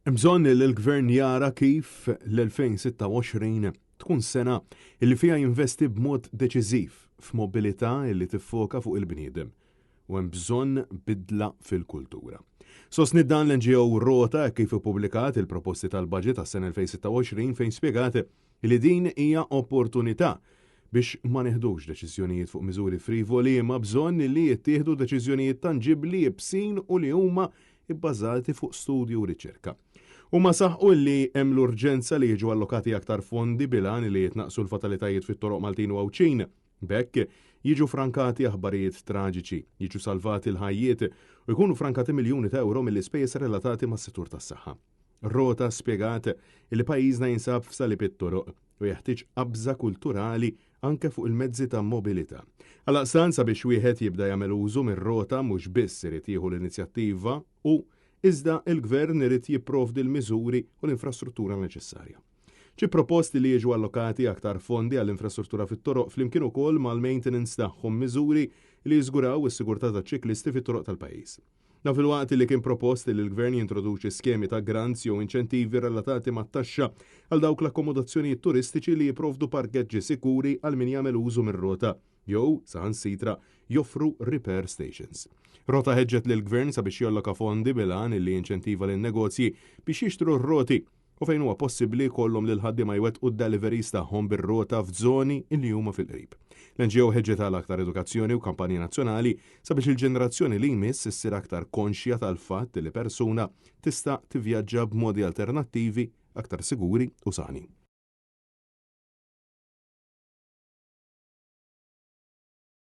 Hemm bżonn li l-Gvern jara kif l-2026 tkun sena li fiha jinvesti b'mod deċiżiv f'mobilità li tiffoka fuq il-bniedem u hemm bżonn bidla fil-kultura. Sostniet dan l-NGO Rota hekk kif ippubblikat il-proposti tal-budget għas-sena 2026 fejn spjegat li din hija opportunità biex ma neħdux deċiżjonijiet fuq miżuri frivoli imma bżonn li jittieħdu deċiżjonijiet tanġibbli, ibsin u li huma ibbażati fuq studju u riċerka. Huma saħqu li hemm l-urġenza li jiġu allokati aktar fondi bil-għan li jitnaqqsu l-fatalitajiet fit-toroq Maltin u Għawdxin. B'hekk, jiġu frankati aħbarijiet traġiċi, jiġu salvati l-ħajjiet u jkunu frankati miljuni ta' ewro mill-ispejjeż relatati mas-settur tas-saħħa. Rota spjegat li pajjiżna jinsab f'salib it-toroq u jeħtieġ qabża kulturali anke fuq il-mezzi ta' mobilità. Għaldaqstant sabiex wieħed jibda jagħmel użu mir-rota mhux biss irid jieħu l-inizjattiva hu, iżda l-Gvern irid jipprovdi l-miżuri u l-infrastruttura neċessarja. Ġie propost li jiġu allokati aktar fondi għall-infrastruttura fit-toroq flimkien ukoll mal-maintenance tagħhom miżuri li jiżguraw is-sigurtà taċ-ċiklisti fit-toroq tal-pajjiż. Dan filwaqt li kien propost li l-Gvern jintroduċi skemi ta' grants jew inċentivi relatati mat-taxxa għal dawk l-akkomodazzjonijiet turistiċi li jipprovdu parkeġġi sikuri għal min jagħmel użu mir-rota jew, saħansitra, joffru repair stations. Rota ħeġġet lill-Gvern sabiex jalloka fondi bil-għan li jinċentiva lin-negozji biex jixtru r-roti u fejn huwa possibbli jkollhom lill-ħaddiema jwettqu d-deliveries tagħhom bir-rota f'żoni li huma fil-qrib. L-NGO ħeġġet għal aktar edukazzjoni u kampanji nazzjonali sabiex il-ġenerazzjoni li jmiss issir aktar konxja tal-fatt li persuna tista' tivvjaġġa b'modi alternattivi aktar siguri u sani.